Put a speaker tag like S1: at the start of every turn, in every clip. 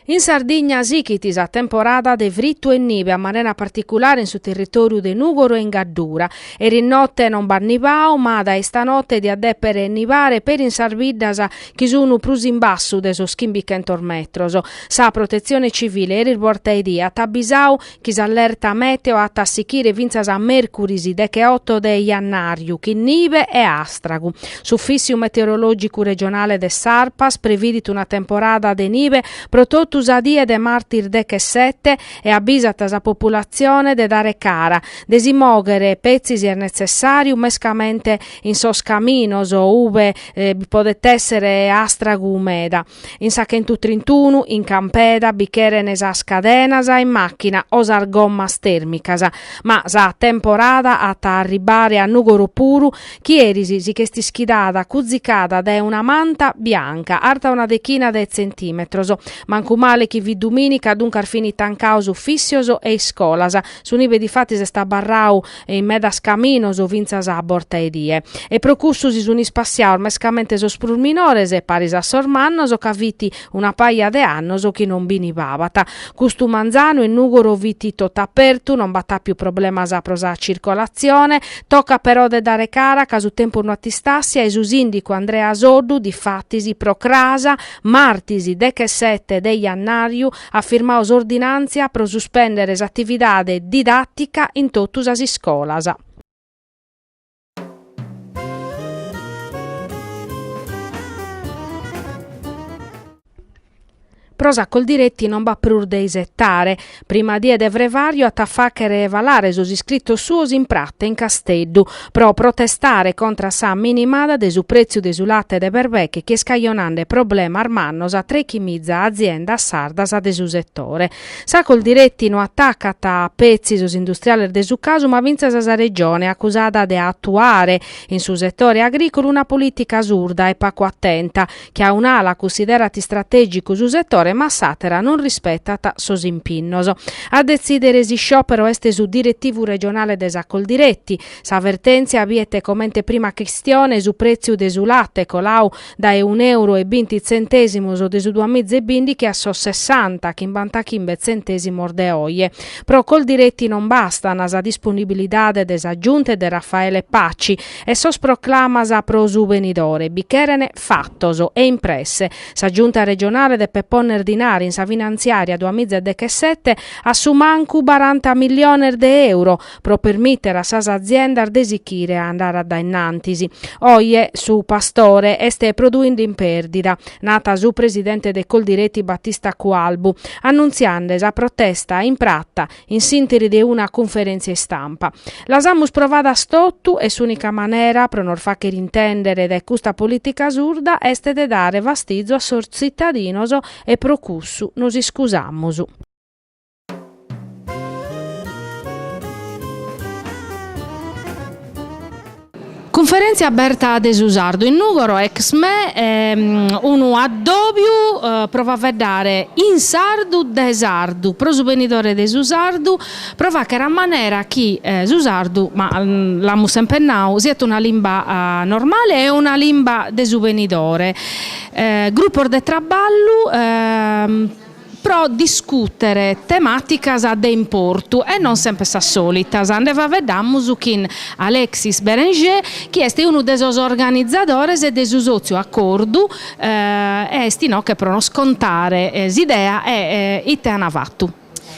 S1: In Sardigna sighit sa temporada de fritu e nibe, a manera particulare in su territòriu de Nùgoro e in Gaddura. Eris note non b'at nibau, ma dae istanote diat dèpere nibare peri in sas biddas chi sun prus in bassu de sos chimbichentos metros. Sa Protetzione Civile eris bortaedie at abisau chi s'allerta mèteo at a sichire fintzas a mèrcuris decheoto de jannàriu, chin nibe e àstragu. S'Ufìssiu Meteorològicu Regionale de s'Arpas previdit una temporada de nibe pro totu sa die de martis dechesete e abisat sa populatzione de dare cara, de si mòghere petzi si est netzessàriu, mescamente in sos caminos ube bi podet èssere àstragu meda. In sa chentutrintunu, in Campeda, bi cheren sas cadenas in màchina o sas gommas tèrmicas. Ma sa temporada at a arribbare a Nùgoro puru, chi eris si ch'est ischidada cuzicada dae una manta bianca, arta una dechina de tzentìmetros. Mancu male chi fit dumìnica, duncas fin tancados ufìssios e iscolas. Su nibe difatis est abarradu in medas caminos fintzas a borta 'e die. E pro cussu si sun ispassiados mescamente sos prus minores, paris a sos mannos, ca fit una paja de annos chi non bi nibabat. Custu manzanu in Nùgoro fit totu apertu, non b'at àpiu problemas pro sa circolatzione. Tocat però de dare cara ca su tempus no at istàssia e su sìndicu Andrea Soddu, difatis, pro cras, martis dechesete de jannàriu, at firmadu s'ordinàntzia pro suspèndere s'atividade didàtica in totu sas iscolas. Pro sa Coldiretti non b'at prus de isetare. Prima die de frevàriu at a fàghere falare sos iscritos suos in prata in Casteddu pro protestare contra sa minimada de su prètziu de su late de berbeche chi est cajonande problemas mannos a trechimiza aziendas sardas de su setore. Sa Coldiretti no atacat petzi sos industriales de su casu ma fintzas sa Regione acusada de atuare in su setore agrìcolu una polìtica surda e pacu atenta chi a un'ala cussiderat istratègicu su setore ma a s'àtera non rispetat sos impinnos. A detzìdere s'isciòpero est su diretivu regionale de sa Coldiretti. S'avertèntzia biet comente prima chistione su prètziu de su late colau dae un'euro e binti tzentèsimos de su duamiza e bìndichi a sos sessanta chimbantachimbe tzentèsimos de oje. Pro Coldiretti non bastan sa disponibilidade de sa Giunta e de Raffaele Paci e sos proclamas pro su benidore bi cheren fatos e in presse. Sa Giunta regionale depet ponner dinari in sa finantziària duamiza e dechesete a su mancu baranta milliones de euro pro permìtere a sas aziendas de sichire a andare a dae innantis. Oje su pastore est produinde in pèrdida, nat su presidente de Coldiretti Battista Cualbu, annuntziande sa protesta in prata in s'ìnteri de una cunferèntzia istampa. Las amus provadas totu e s'ùnica manera pro nos fàghere intèndere dae custa polìtica surda est de dare fastizu a sos tzitadinos e pro cussu nos iscusamus. Cunferèntzia aberta de su sardu in Nùgoro, ExMe, unu addòbiu pro faeddare in sardu de sardu, pro su benidore de su sardu, pro fàghere a manera chi su sardu, ma l'amus semper nau, siat una limba normale e una limba de su benidore. Grupos de traballu pro discùtere temàticas de importu e non semper sas sòlitas. Nde faeddamus chin Alexis Berenger, chi est unu de sos organizadores de su sòtziu Acordu e est inoche pro nos contare s'idea e ite an fatu.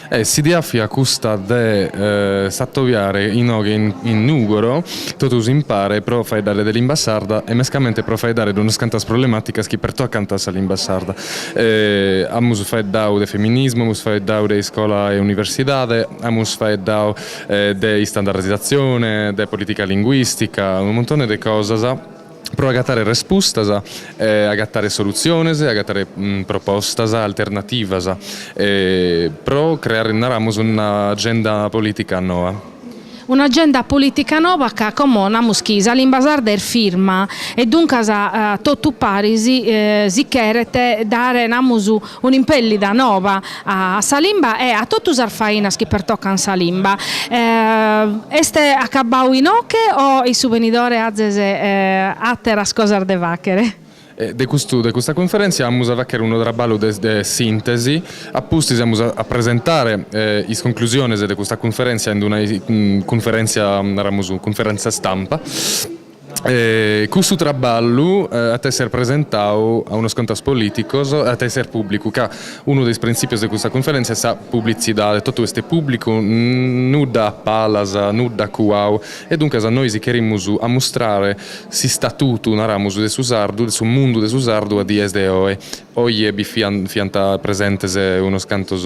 S2: S'idea fiat custa de s'atobiare inoghe in Nùgoro totus impare pro faeddare de limba sarda e mescamente pro faeddare de unas cantas problemàticas chi pertocant sa limba sarda. Amus faeddadu de feminismu, amus faeddadu de iscola e universidade, amus faeddadu de istandardizatzione, de polìtica linguìstica, unu muntone de cosas pro agatare respustas, agatare solutziones, agatare propostas alternativas pro creare, naramus, un'agenda polìtica noa.
S1: Un'agenda polìtica noba ca como namus chi sa limba sarda est firma e duncas totu paris si cheret dare namus un'impèllida noba a sa limba e a totu sas fainas chi pertocan sa limba. Est acabadu inoche o in su benidore azes àteras cosas de fàghere?
S2: De custu de custa cunferèntzia amus a fàghere unu traballu de de sìntesi, a pustis amus a presentare is conclusiones de custa cunferèntzia in una cunferèntzia, naramus, cunferèntzia stampa. Custu traballu at esser presentadu a unos cantos polìticos e at esser pùblicu, ca unu de is printzìpios de custa cunferèntzia est sa publitzidade, totu est pùblicu, nudda a palas, nudda cuadu, e duncas nois cherimus ammustrare s'istatutu, naramus, de su sardu, de su mundu de su sardu a dies de oe. Oje bi fiant fiant presentes unos cantos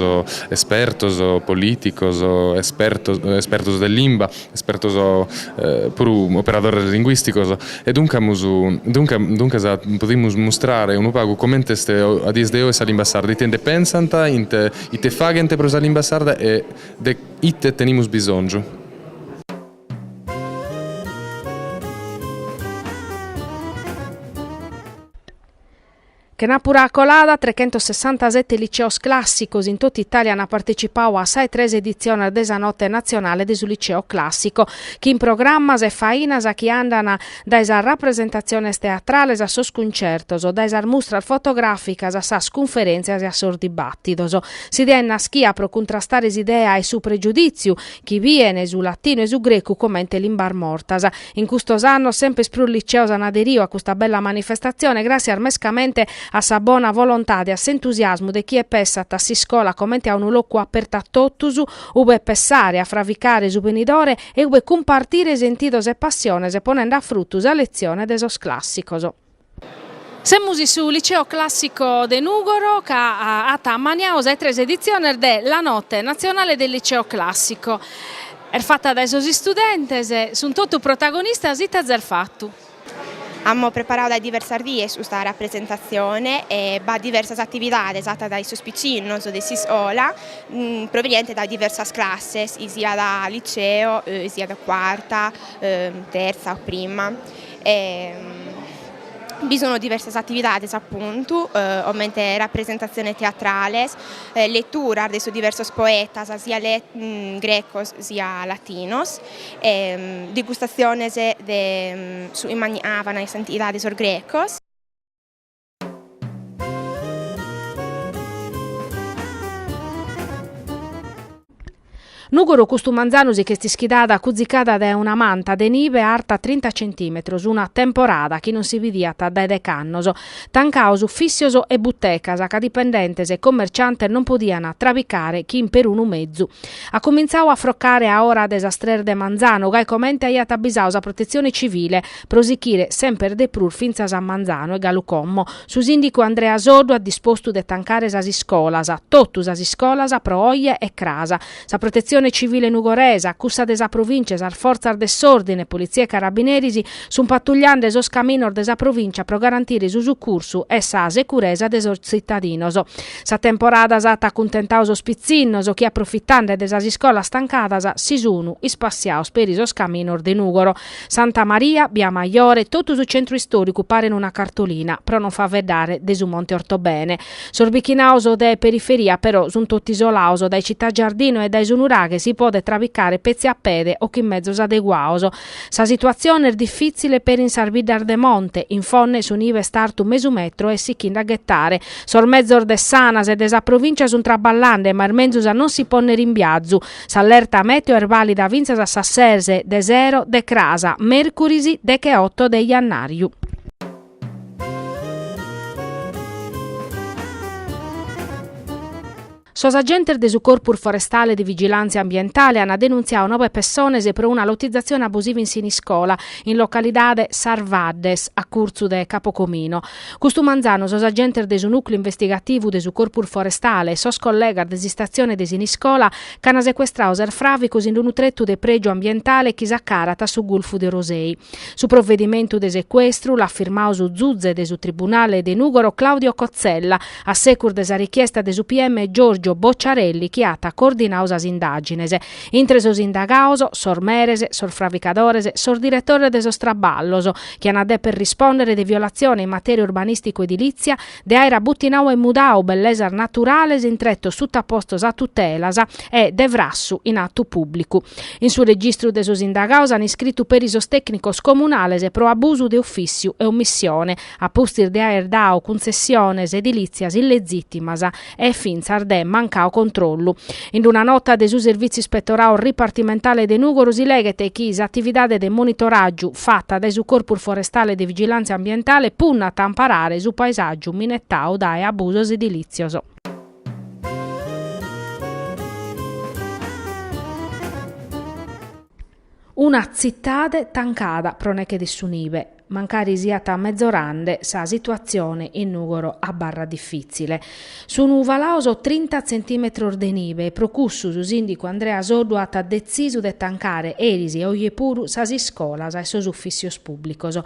S2: espertos, polìticos, espertos espertos de limba, espertos puru operadores linguìsticos e duncas amus duncas duncas podimus mustrare unu pagu comente est a dies de oe sa limba sarda, ite nde pensant, ite ite faghent pro sa limba sarda e de ite tenimus bisòngiu.
S1: Chenàpura colada, trecentosessantasete liceos clàssicos in totu Itàlia ant partecipadu a sa 'e tres editziones de sa Note Natzionale de su Liceo Clàssico, chin programmas e fainas chi andan dae sas rapresentatziones teatrales a sos cuncertos, dae sas mustras fotogràficas a sas cunferèntzias e a sos dibàtidos. S'idea est naschia pro cuntrastare s'idea e su pregiudìtziu chi bien su latinu e su grecu comente limbas mortas. In custos annos semper prus liceos an aderiu a custa bella manifestatzione gràssias mescamente a sa bona volontade e a s'entusiasmu de chie pessat a s'iscola comente a unu locu apertu a totus, ube pessare a fravicare su benidore e ube cumpartire sentidos e passiones ponende a frutu sa letzione de sos clàssicos. Semus in su Liceo Classico de Nùgoro ca at ammaniadu sa 'e tres editziones de La Notte Nazionale del Liceo Classico. Est fata dae sos istudentes, sunt totu protagonistas, ite azes fatu?
S3: Amus preparadu dae diversas dies custa rapresentatzione e b'at diversas atividades fatas dae sos pitzinnos de s'iscola provenientes dae diversas classes, siat liceo, siat cuarta, terza o prima. Bi sono diversas atividades apuntu, comente rapresentatziones teatrales, leturas de sos diversos poetas sia grecos sia latinos, degustatziones de su chi mandigaban in s'antighidade sos grecos.
S1: Nùgoro custu manzanu si ch'est ischidada cuzicada dae una manta de nibe arta trinta centimetros, una temporada chi non si bidiat dae dech'annos. Tancados ufìssios e butecas ca dipendentes e commerciantes non podiant trabicare chin perunu mezu. At cumintzadu a frocare a ora de sas tres de manzanu, gai comente aiat abisadu sa Protetzione Civile, pro sichire semper de prus fintzas a manzanu e galu como. Su sìndicu Andrea Soddu at dispostu de tancare sas iscolas, totu sas iscolas pro oje e cras. Sa Protetzione Civile nugoresa, cussa de sa Provìncia e sas fortzas de s'òrdine, politzia e carabineris, sunt patugliende sos caminos de sa provìncia pro garantire su sucursu e sa securesa de sos tzitadinos. Sa temporada s'at acuntentadu sos pitzinnos chi, aprofitende de sas iscolas tancadas, si sun ispassiados peri sos caminos de Nùgoro. Santa Maria, Bia Majore, totu su centru istòricu paren una cartolina, pro non faeddare de su Monte Ortobene. Sos bichinados de periferia però sunt totu isolados dae Città Giardino e dae su nuraghe si podet trabicare petzi a pede o chin mezos adeguados. Sa situatzione est difitzile peri in sas biddas de monte, in Fonne su nibe est artu mesu metro e sichinde a ghetare. Sos mezos de s'Anas e de sa Provincia sunt traballende ma est menzus a non si pònnere in biazu. S'allerta meteo est vàlida fintzas a sas ses de sero de cras, mèrcuris decheoto de jannàriu. Sos agentes de su Corpus Forestale de Vigilàntzia Ambientale ant denuntziadu nobe pessones pro una lotizatzione abusiva in Siniscola, in localidade Sas Vaddes, a curtzu de Capo Comino. Custu manzanu sos agentes de su nùcleu investigativu de su Corpus Forestale e sos collegas de s'istatzione de Siniscola ch'ant secuestradu ses fràvicos in unu tretu de prègiu ambientale chi s'acarat a su Gulfu de Orosei. Su provedimentu de secuestru l'at firmadu su zuze de su Tribunale de Nùgoro Claudio Cozzella, a secus de sa richiesta de su PM Giorgio. Sergio Bocciarelli chi at coordinadu sas indàgines. Intre sos indagados, sos meres, sos fravicadores, sos diretores de sos traballos, chi an a deper rispòndere de violatzione in matèria urbanìstico-edilìtzia, de àere abutinadu e mudadu bellesas naturales in tretos sutapostos a tutelas e de frassu in atu pùblicu. In su registru de sos indagados an iscritu peri sos tècnicos comunales pro abusu de ufìssiu e omissione, a pustis de aer dadu cuntzessiones edilìtzias illezìtimas e fintzas de mancadu controllu. In una nota de su Servìtziu Ispetoradu Ripartimentale de Nùgoro si leghet chi s'atividade de monitoràgiu fata dae su Corpus Forestale de Vigilàntzia Ambientale punnat a amparare su paesàgiu minetadu dae abusos edilìtzios. Una tzitade tancada pro neche de su nibe. Mancari siat mezorande, sa situatzione in Nùgoro abarrat difìtzile. Sunt falados trinta tzentìmetros de nibe e pro cussu su sìndicu Andrea Soddu at detzisu de tancare eris e oje puru sas iscolas e sos ufìssios pùblicos.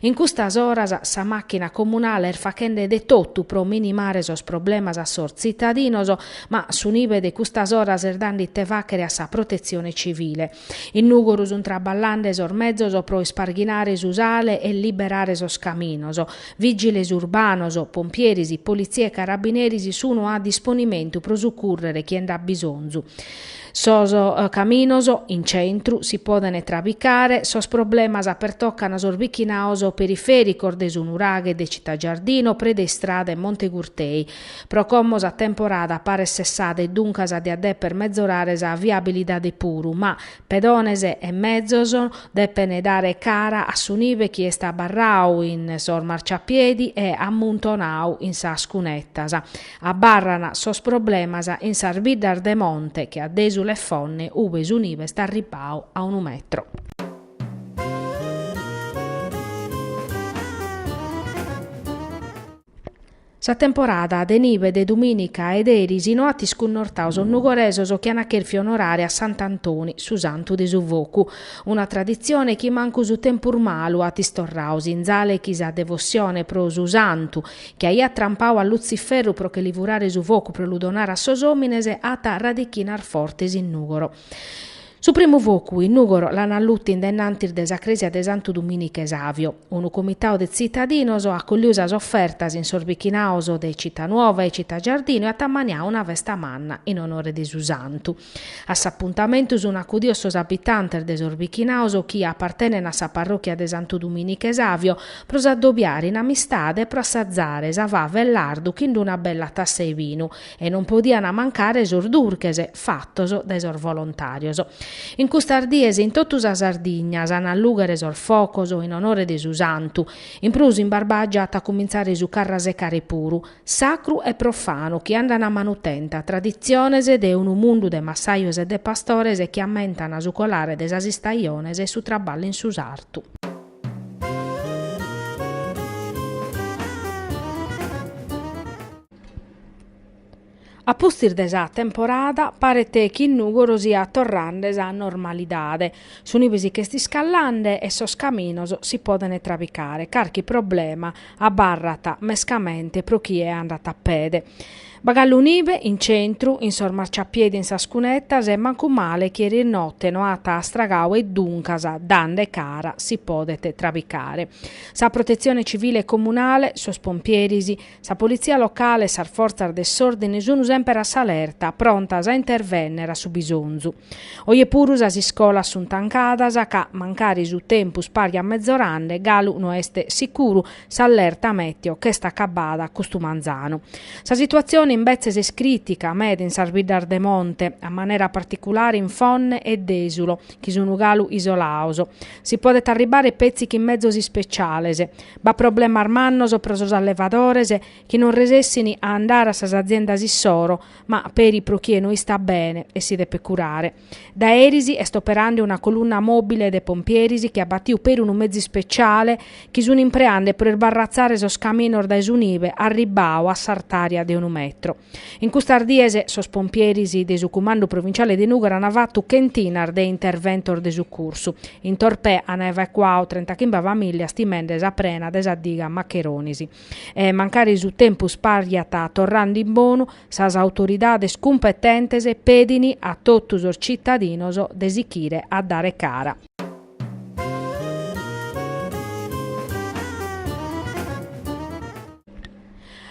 S1: In custas oras sa màchina comunale est faghende de totu pro minimare sos problemas a sos tzitadinos, ma su nibe de custas oras est dande ite fàghere a sa protetzione civile. In Nùgoro sunt traballande sos mezos pro isparghinare su sale e liberare sos caminos. Vìgiles urbanos, pompieris, politzia e carabineris sunu a disponimentu pro sucùrrere chie nd'at bisonzu. Sos caminos, in centru, si podent trabicare, sos problemas pertocan sos bichinados perifèricos de su Nuraghe de Città Giardino, Preda Istrada e Monte Gurtei. Pro como sa temporada paret sessada e duncas diat deper mezorare sa viabilidade puru, ma pedones e mezos depen dare cara a su nibe chi est abarradu in sos marciapiedi e ammuntonadu in sas cunetas. Abarran sos problemas in sas biddas de monte che a Dèsulu e Fonne ube su nibe est arribbadu a unu metro. Sa temporada de nibe de dumìnica e deris no at iscunnortadu sos nugoresos chi ant chèrfiu onorare a Sant'Antoni, su santu de su focu. Una traditzione chi mancu su tempus malu at istorradu, sinzale chi sa devossione pro su santu, chi aiat trampadu a Lutziferru pro che li furare su focu pro lu donare a sos òmines, at radichinas fortes in Nùgoro. Su primu focu in Nùgoro l'an allutu in dae innantis de sa crèsia de Santu Dumìniche Savio. Unu comitadu de tzitadinos at colliu sas ofertas in sos bichinados de Cittanuova e Città Giardino e at ammaniadu una festa manna in onore de su santu. A s'apuntamentu sun acudidos sos abitantes de sos bichinados chi apartenen a sa parròchia de Santu Dumìniche Savio pro s'addobiare in amistade e pro assazare sa fava e lardu chin d'una bella tassa 'e binu E non podian mancare sos durches fatos dae sos volontàrios. In custas dies in totu sa Sardigna s'an a allùghere sos focos in onore de su santu. In prus in Barbàgia at a cumintzare su carrasecare puru, sacru e profanu chi andan a manu tenta, traditziones de unu mundu de massajos e de pastores chi ammentan su colare de sas istajones e su traballu in su sartu. A pustis de sa temporada paret chi in Nùgoro siat torrende sa normalidade. Su nibe si ch'est iscallende e sos caminos si podent trabicare. Carchi problema abarrat mescamente pro chie andat a pede. B'at galu nibe in centru, in sos marciapiedi e in sas cunetas e mancu male chi eris note no at astragadu e duncas, dande cara, si podet trabicare. Sa protetzione civile comunale, sos pompieris, Sa politzia locale e sas fortzas de s'òrdine sunt semper a s'alerta, prontas a intervènnere a su bisonzu. Oje puru sas iscolas sunt tancadas ca, mancari su tempus pariat mezorande, galu no est sicuru s'allerta meteo ch'est acabada custu manzanu. Sa situatzione imbetzes est crìtica meda in sas biddas de monte, a manera particulare in Fonne e Dèsulo, chi sunt galu isolados. Si podet arribare petzi chin mezos ispeciales. B'at problemas mannos pro sos allevadores chi non resessin a andare a sas aziendas issoro, ma peri pro chie no istat bene e si depet curare. Dae eris est operande una colunna mòbile de pompieris chi at batiu peri unu mezu ispeciale chi sun impreande pro isbarratzare sos caminos dae su nibe arribbadu a s'artària de unu metru. Pietro. In custas dies sos pompieris de su Cumandu Provinciale de Nùgoro ant fatu chentinas de interventos de sucursu. In Torpè ant evacuadu trentachimbe famìllias timende sa prena de sa diga Maccheronis. E mancari su tempus parjat torrende in bonu, sas autoridades cumpetentes pedin a totu sos citadinos de sichire a dare cara.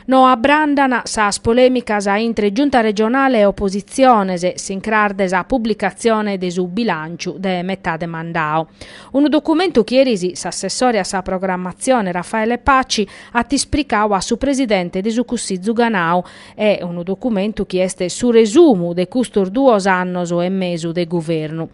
S1: No abbrandan sas polèmicas intre Giunta regionale e opositziones s'incras de sa publicatzione de su bilànciu de metade mandau. Unu documentu chi eris s'assessore a sa programmatzione Raffaele Paci at ispricau a su presidente de su Cussizu Ganau e unu documentu chi est su resumu de custos duos annos e mesu de guvernu.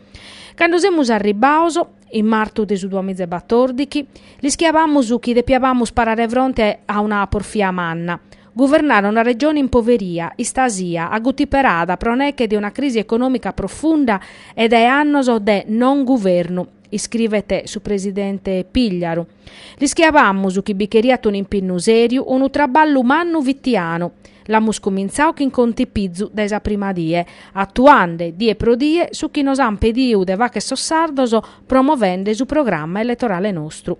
S1: Cando semus arribbados, in martu de su duamizaebatòrdichi, l'ischiabamus chi depiabamus parare fronte a una porfia manna, guvernare una regione in poveria, istasia, agutiperada pro neche de una crisi econòmica profunda e de annos de non guvernu, iscrivet su presidente Pigliaru. L'ischiabamus chi bi cheriat un'impinnu sèriu, unu traballu mannu fitianu. L'amus cumintzadu chin contipizu dae sa prima die, atuande die pro die su chi nos an pedidu de fagher sos sardos promovende su programma eletorale nostru.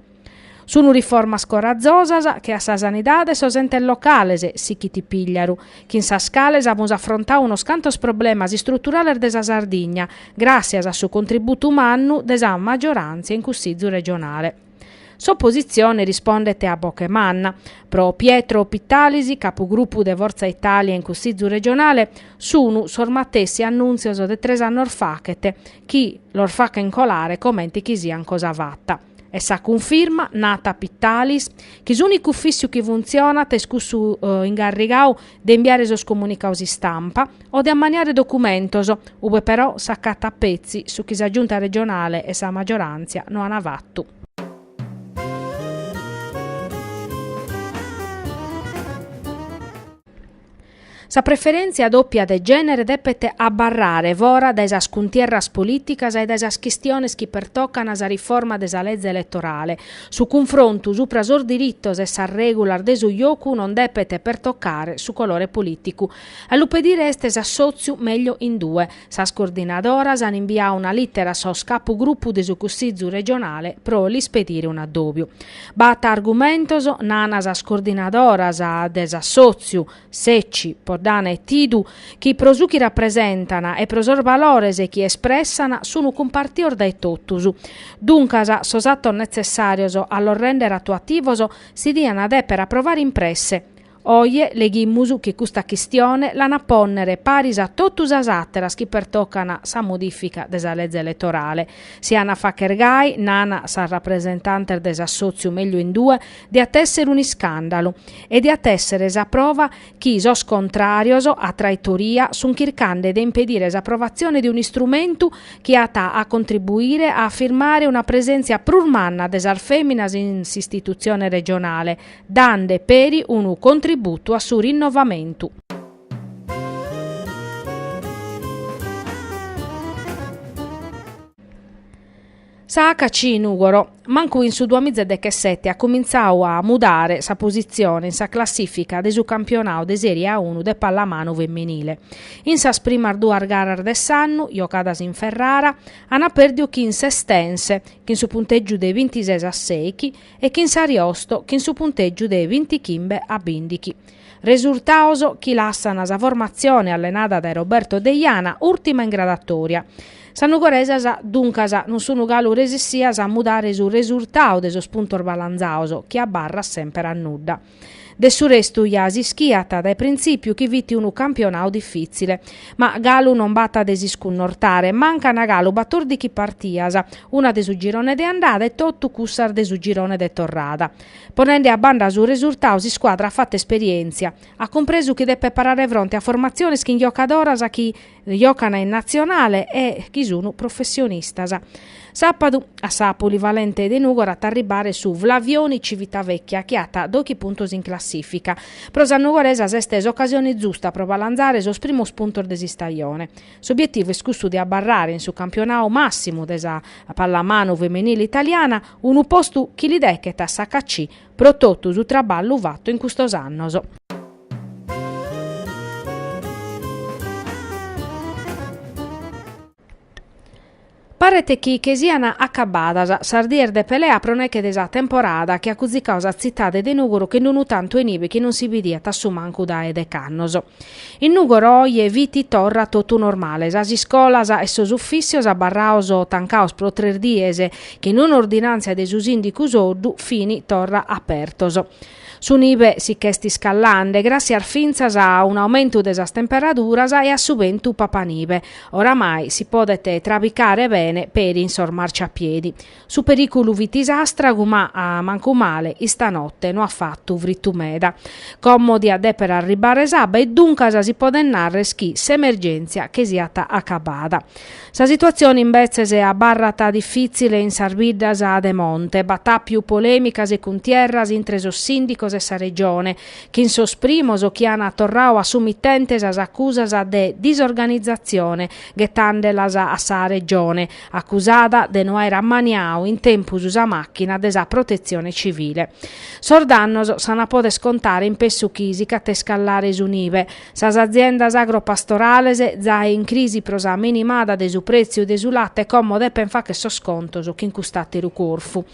S1: Sunu riformas corazosas che a sa sanidade e sos entes locales, sichit Pigliaru, chin sas cales amus afrontadu unos cantos problemas istruturales de sa Sardigna, gràssias a su contributu mannu de sa magioràntzia in Cussizu regionale. S'opositzione rispondet a boche manna. Pro Pietro Pittalis, capugrupu de Forza Italia in Cussizu regionale, sunu sos matessi annùntzios de tres annos fachet, chi los fachen colare comente chi sian cosa fata. E sa cunfirma, nat Pittalis, chi s'ùnicu ufìssiu chi funtzionat est cussu ingarrigadu de imbiare sos comunicados istampa o de ammaniare documentos, ue però s'acatat petzi su chi sa Giunta regionale e sa magioràntzia no an fatu. Sa preferèntzia dòpia de gènere depet abarrare fora dae sas cuntierras polìticas e dae sas chistiones chi pertocan sa riforma de sa leze eletorale. Su cunfrontu supra sos diritos e sas règulas de su jocu non depet pertocare su colore polìticu. A lu pedire est s'assòtziu Meglio in Due. Sas coordinadoras an imbiadu una lìtera a sos capugrupu de su Cussizu regionale pro lis pedire un'addòbiu. B'at argumentos, nana sas coordinadoras de s'assòtziu, Secci, Poddana e Tidu, chi pro su chi rapresentan e pro sos valores chi espressan sun cumpartidos dae totus. Duncas sos atos netzessàrios a los rèndere atuativos si dian dèpere aprovare in presse. Oje leghimus chi custa chistione l'an a pònnere paris a totu sas àteras chi pertocan sa modìfica de sa leze eletorale. Si an a fàcher gai, nan sas rapresentantes de s'assòtziu Meglio in Due, diat èssere un'iscàndalu e diat èssere sa prova chi sos contràrios, a traitoria, sunt chircande de impedire s'aprovatzione de un'istrumentu chi at a contribuire a afirmare una presèntzia prus manna de sas fèminas in s'istitutzione regionale, dande peri unu contributu a su rinnovamentu. Sa HC Nùgoro, mancu in su duamizadechesete at cumintzadu a mudare sa positzione in sa classìfica de su campionadu de Sèrie A unu de pallamanu femminile. In sas primas duas garas de s'annu, jocadas in Ferrara, an pèrdidu chin s'Estense, chin su puntègiu de bintises a sèichi, e chin s'Ariosto chin su puntègiu de bintichimbe a bìndichi. Resurtados chi lassan sa formatzione allenada dae Roberto Deiana ùrtima in gradatòria. Sas nugoresas, duncas, non sun galu resissias a mudare su resurtadu de sos puntos balanzados, chi abarrat semper a nudda. De su restu ja s'ischiat dae printzìpiu chi fit unu campionadu difìtzile. Ma galu non b'at de s'iscunnortare, mancan galu batòrdichi partias, una de su girone de andada e totu cussas de su girone de torrada. Ponende a banda su resurtadu s'iscuadra at fatu esperièntzia, at cumpresu chi depet parare fronte a formatziones chin jocadoras chi Jocan in natzionale e chi sunu professionistas. Sàpadu, a sa Polivalente de Nùgoro at a arribbare su Flavioni Civitavecchia chi at doichi puntos in classìfica. Pro sas nugoresas est s'ocasione zusta pro balanzare sos primos puntos de s'istajone. S'obietivu est cussu de abarrare in su campionadu màssimu de sa pallamanu feminile italiana, unu postu chi li dechet a s'HC pro totu su traballu fatu in custos annos. Paret chi che sian acabadas sas dies de pelea pro neche de sa temporada chi at cuzicadu sa tzitade de Nùgoro chin unu tantu 'e nibe chi non si bidiat a su mancu dae dech'annos. In Nùgoro oje fit torra totu normale, sas iscolas e sos ufìssios abarrados tancados pro tres dies chin un'ordinàntzia de su sìndicu Soddu fin torra apertos. Su nibe si ch'est iscallande gràssias fintzas a un'aumentu de sas temperaduras e a su bentu papanibe. Oramai si podet trabicare bene peri in sos marciapiedi. Su perìculu fit s'àstragu ma, mancu male, istanote no at fatu fritu meda. Como diat dèpere arribbare s'abba e duncas si podet narrer chi s'emergèntzia che siat acabada. Sa situatzione imbetzes abarrat difìtzile in sas biddas de monte. B'at àpiu polèmicas e cuntierras intre sos sìndicos e sa Regione, chin sos primos chi an torradu a su mitente sas acusas de disorganizatzione, ghetende·las a sa Regione, acusada de no àere ammaniadu in tempus sa màchina de sa protetzione civile. Sos dannos s'an a poder contare in pessu chi si ch'at a iscallare su nibe. Sas aziendas agropastorales, zai in crisi pro sa minimada de su prètziu de su late, como depent fàghere sos contos chin cust'àteru corfu.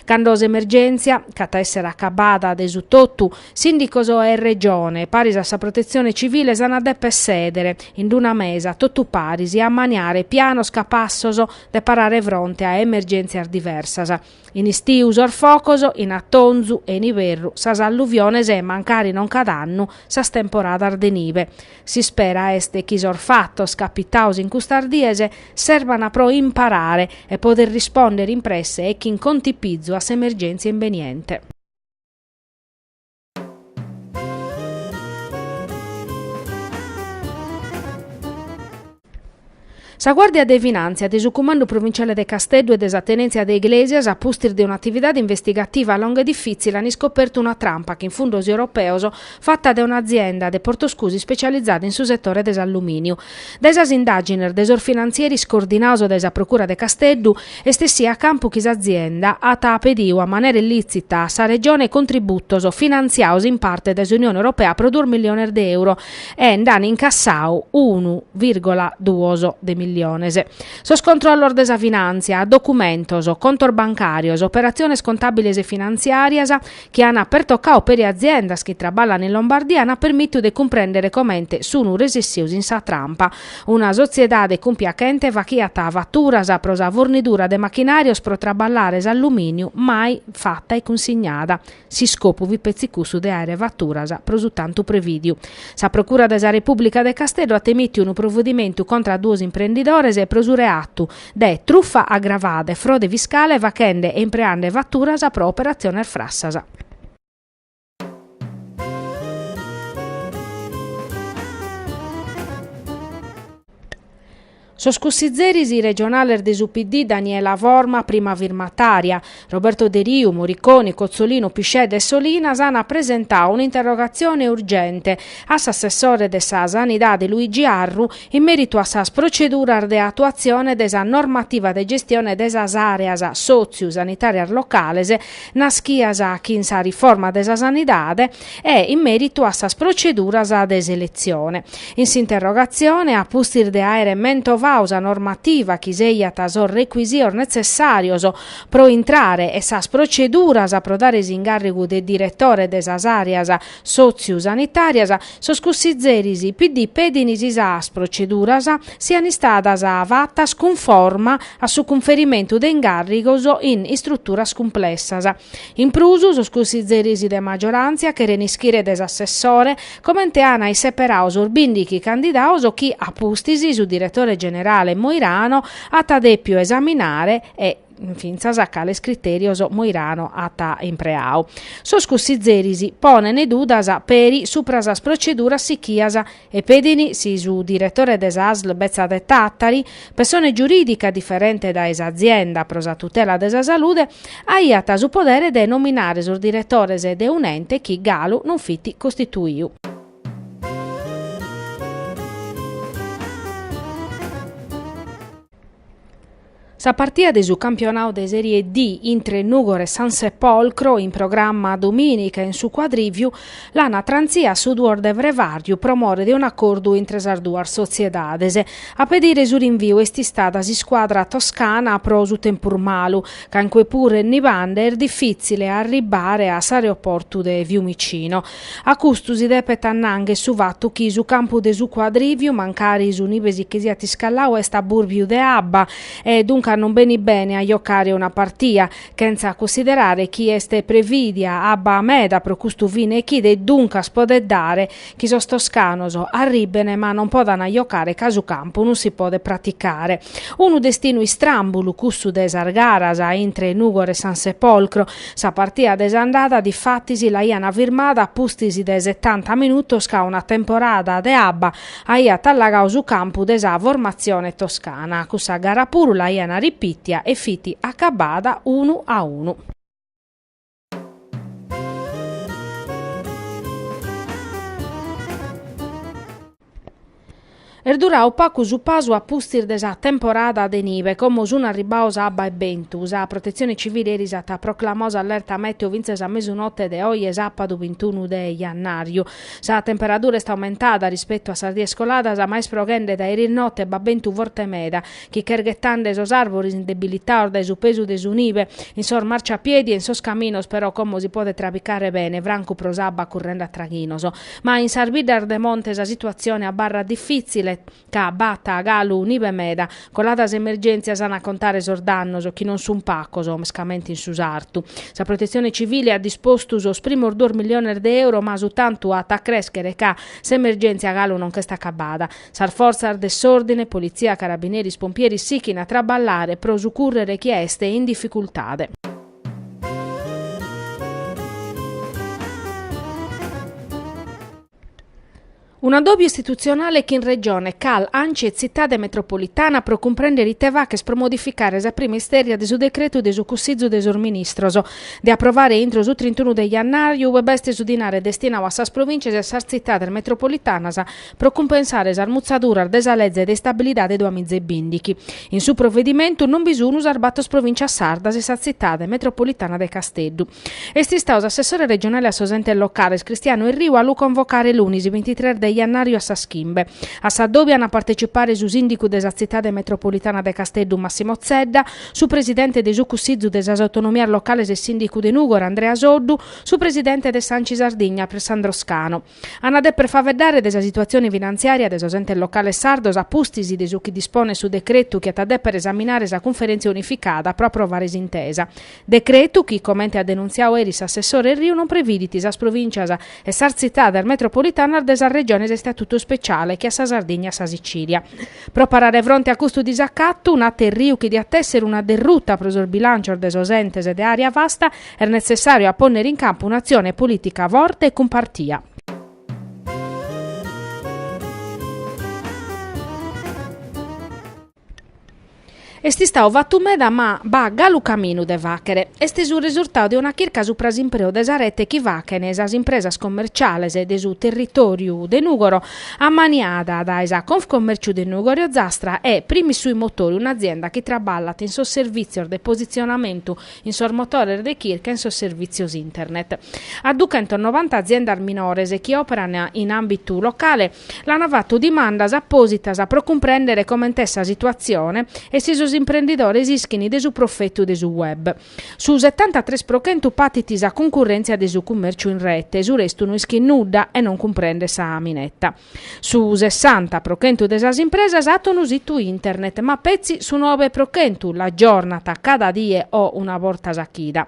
S1: Cando s'emergèntzia ch'at a èssere acabada de su totu, sìndicos e Regione, paris a sa Protetzione Civile, s'an a dèpere sèdere in una mesa totu paris e ammaniare pianos capassos de parare fronte a emergèntzias diversas. In istiu sos focos, in atonzu e in iberru sas alluviones e, mancari non cada annu, sas temporadas de nibe. S'ispera est chi sos fatos capitados in custas dies serban pro imparare e poder rispòndere in presse e chin contipizu a s'emergèntzia imbeniente. Sa Guàrdia de Finàntzia de su Cumandu Provinciale de Casteddu e de sa Tenèntzia de Iglesias, a pustis de un'atividade investigativa longa e difìtzile, an iscopertu una trampa chin fundos europeos fata de un'azienda de Portoscusu ispecializada in su setore de s'allumìniu. Dae sas indàgines de sos finantzieris coordinados dae sa Procura de Casteddu, Est essia a campu chi s'azienda at pediu a manera illìtzita a sa Regione contributos finantziados in parte dae s'Unione Europea pro duos milliones de euro e nd'an incassadu unu vìrgola duos de milliones. Sos controllos de sa finàntzia, documentos, contos bancàrios, operatziones contàbiles e finantziàrias chi an pertocadu peri aziendas chi traballan in Lombardia an permìtiu de cumprèndere comente sun resessios in sa trampa. Una sotziedade cumpiachente faghiat faturas pro sa fornidura de machinàrios pro traballare s'allumìniu mai fata e cunsignada. S'iscopu fit petzi cussu de àere faturas pro su tantu prevìdiu. Sa Procura de sa Repùblica de Casteddu at emìtiu unu provedimentu contra a duos imprendidores pro su reatu de trufa agravada e frode fiscale faghende e impreande faturas pro operatziones frassas. Sos cussizeris regionales de su PD Daniela Forma, prima firmatària, Roberto Deriu, Moriconi, Cozzolino, Piscedda e Solinas ant presentadu un'interrogatzione urgente a s'assessore de sa Sanidade Luigi Arru in mèritu a sas proceduras de atuatzione de sa normativa de gestione de sas àreas sòtziu-sanitàrias locales naschias chin sa riforma de sa sanidade e in mèritu a sas proceduras de seletzione. In s'interrogatzione, a pustis de àere mentovadu sa normativa chi sejat sos recuisios netzessàrios pro intrare e sas proceduras pro dare s'ingàrrigu de diretore de sas àreas sòtziu-sanitàrias, Sos cussizeris PD pedin si sas proceduras sian istadas fatas cunforma a su cunferimentu de ingàrrigos in istruturas cumplessas. In prus, sos cussizeris de magioràntzia cheren ischire de s'assessore comente an isseperadu sos bìndighi candidados chi, a pustis, su diretore generale Moirano at dèpiu esaminare e, fintzas a cales critèrios Moirano at impreadu. Sos cussizeris ponent dudas peri supra sas proceduras sichias e pedin si su diretore de sa ASL betza de Tàtari, pessone giurìdica diferente dae s'azienda pro sa tutela de sa salude, aiat su podere de nominare sos diretores de un'ente chi galu non fit costituidu. Sa partia de su campionau de Serie D intre Nùgoro e San Sepolcro, in programma domìnica in su Cuadrìviu, l'ant trantzia a su duos de frevàrgiu pro more de un'acordu intre sas duas sotziedades. A pedire su rinviu est istada s'iscuadra toscana pro su tempus malu, ca in cue puru est nibande est difìtzile a arribbare a s'aeroportu de Fiumicino. A custu si depet annangher su fatu chi su campu de su Cuadrìviu, mancari su nibe si che siat iscallau, est aburbiu de abba e duncas non benit bene a jocare una partia, chentza cunsiderare chi est prevìdia abba meda pro custu fine 'e chida e duncas podet dare chi sos toscanos arribben ma non podan jocare ca su campu non si podet praticare. Unu destinu istràmbulu cussu de sas garas intre Nùgoro e San Sepolcro, Sa partia de s'andada difatis l'aian firmada a pustis de setanta minutos ca una temporada de abba aiat allagadu su campu de sa formatzione toscana. Cussa gara puru l'aian ripitia e fit acabada unu a unu. Est duradu pagu su pasu a pustis de sa temporada de nibe, como sun arribbados abba e bentu. Sa Protetzione Civile eris at proclamadu s'allerta meteo fintzas a mesunote de oje sàpadu bintunu de jannàriu. Sa temperadura est aumentada rispetu a sas dies coladas, ma est proghende dae eris note b'at bentu forte meda, chi ch'est ghetende sos àrbores indebilitados dae su pesu de su nibe in sos marciapiedi e in sos caminos però como si podet trabicare bene, francu pro s'abba currende a traghinos. Ma in sas biddas de monte sa situatzione abarrat difìtzile, ca b'at galu nibe meda. Colada s'emergèntzia s'an a contare sos dannos, chi non sunt pacos, mescamente in su sartu. Sa Protetzione Civile at dispostu sos primos duos milliones de euro, ma su tantu at a crèschere ca s'emergèntzia galu non ch'est acabada. Sas fortzas de s'òrdine, politzia, carabineris, pompieris, sichin a traballare pro sucùrrere chie est in dificultade. Un'addòbiu istitutzionale chin Regione, Cal, Anci e Tzitade Metropolitana pro cumprèndere ite fàghere pro modificare sa prima istèrria de su decretu de su Cussizu de sos Ministros, de aprovare intro su trintunu de jannàriu, ue b'est su dinare destinadu a sas provìntzias e a sas tzitades metropolitanas pro cumpensare sas mutzaduras de sa leze de istabilidade duamiza e bìndichi. In su provedimentu non bi sunu sas bator provìntzias sardas e sa tzitade metropolitana de Casteddu. Est istadu s'assessore regionale a sos entes locales Cristiano Erriu a lu convocare lunis bintitres de jannàriu a sas chimbe. A s'addòbiu an a partecipare su sìndicu de sa tzitade metropolitana de Casteddu Massimo Zedda, su presidente de su Cussizu de sas autonomias locales e sìndicu de Nùgoro Andrea Soddu, su presidente de s'Anci Sardigna Sandro Scano. An a dèpere faeddare de sa situatzione finantziària de sos entes locales sardos a pustis de su chi disponet su decretu chi at a dèpere esaminare sa Cunferèntzia Unificada pro aprovare s'intesa. Decretu chi, comente at denuntziadu eris s'assessore Erriu, non previdit sas provìntzias e sas tzitades metropolitanas de sas regiones a istatutu ispeciale che a sa Sardigna e a sa Sicìlia. Pro parare fronte a custu disacatu, nat Erriu chi diat èssere una derruta pro sos bilàncios de sos entes de àrea vasta, est netzessàriu a pònnere in campu un'atzione polìtica forte e cumpartia. Est istadu fatu meda ma b'at galu caminu de fàghere. Est su resurtadu de una chirca supra s'impreu de sa rete chi faghen sas impresas commerciales de su territòriu de Nùgoro, ammaniada dae sa Confcommerciu de Nùgoro e Ozastra e Primi sui Motori, un'azienda chi traballat in sos servìtzios de positzionamentu in sos motores de chirca e in sos servìtzios internet. A duchentonovanta aziendas minores chi òperan in àmbitu locale l'ant fatu dimandas apòsitas pro cumprèndere comente est sa situatzione e si sos imprendidores ischin de su profetu de su web. Su setantatres pro chentu patit sa cuncurrèntzia de su cummèrciu in rete, su restu no ischit nudda e non cumprendet sa mineta. Su 60% de sas impresas at unu situ internet, ma petzi su 9% l'agiornat cada die o una borta sa chida.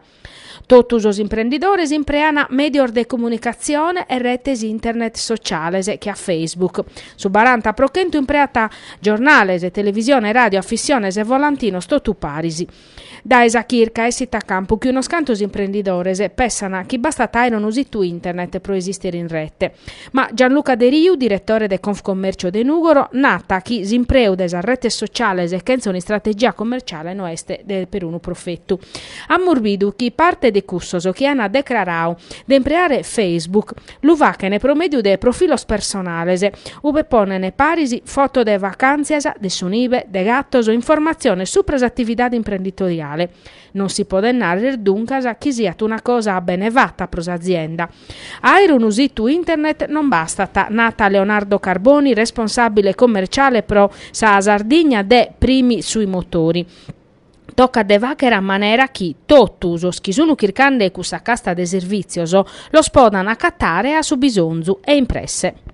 S1: Totu sos imprendidores imprean mèdios de comunicatzione e retes internet sociales che a Facebook. Su 40% impreat giornales, televisione, ràdio, afissiones e volantinos totu paris. Dae sa chirca essit a campu chi unos cantos imprendidores pessan chi bastat àere unu situ internet pro esìstere in rete. Ma Gianluca Deriu, diretore de Confcommercio de Nùgoro, nat chi s'impreu de sas retes sociales chentza un'istrategia commerciale no est de perunu profetu. Amus bidu chi parte de cussos chi ant decraradu de impreare Facebook lu faghen pro mèdiu de profilos personales, ue ponen paris foto de vacàntzias, de su nibe, de gatos, informatziones. informatzione supra s'atividade imprenditoriale. Non si podet nàrrere duncas chi siat una cosa bene fata pro s'azienda. A àere unu situ internet non bastat, nat Leonardo Carboni, responsàbile commerciale pro sa Sardigna de Primi sui Motori. Tocat de fàghere a manera chi totu sos chi sunt chirchende cussa casta de servìtzios los podant acatare a su bisonzu e in presse.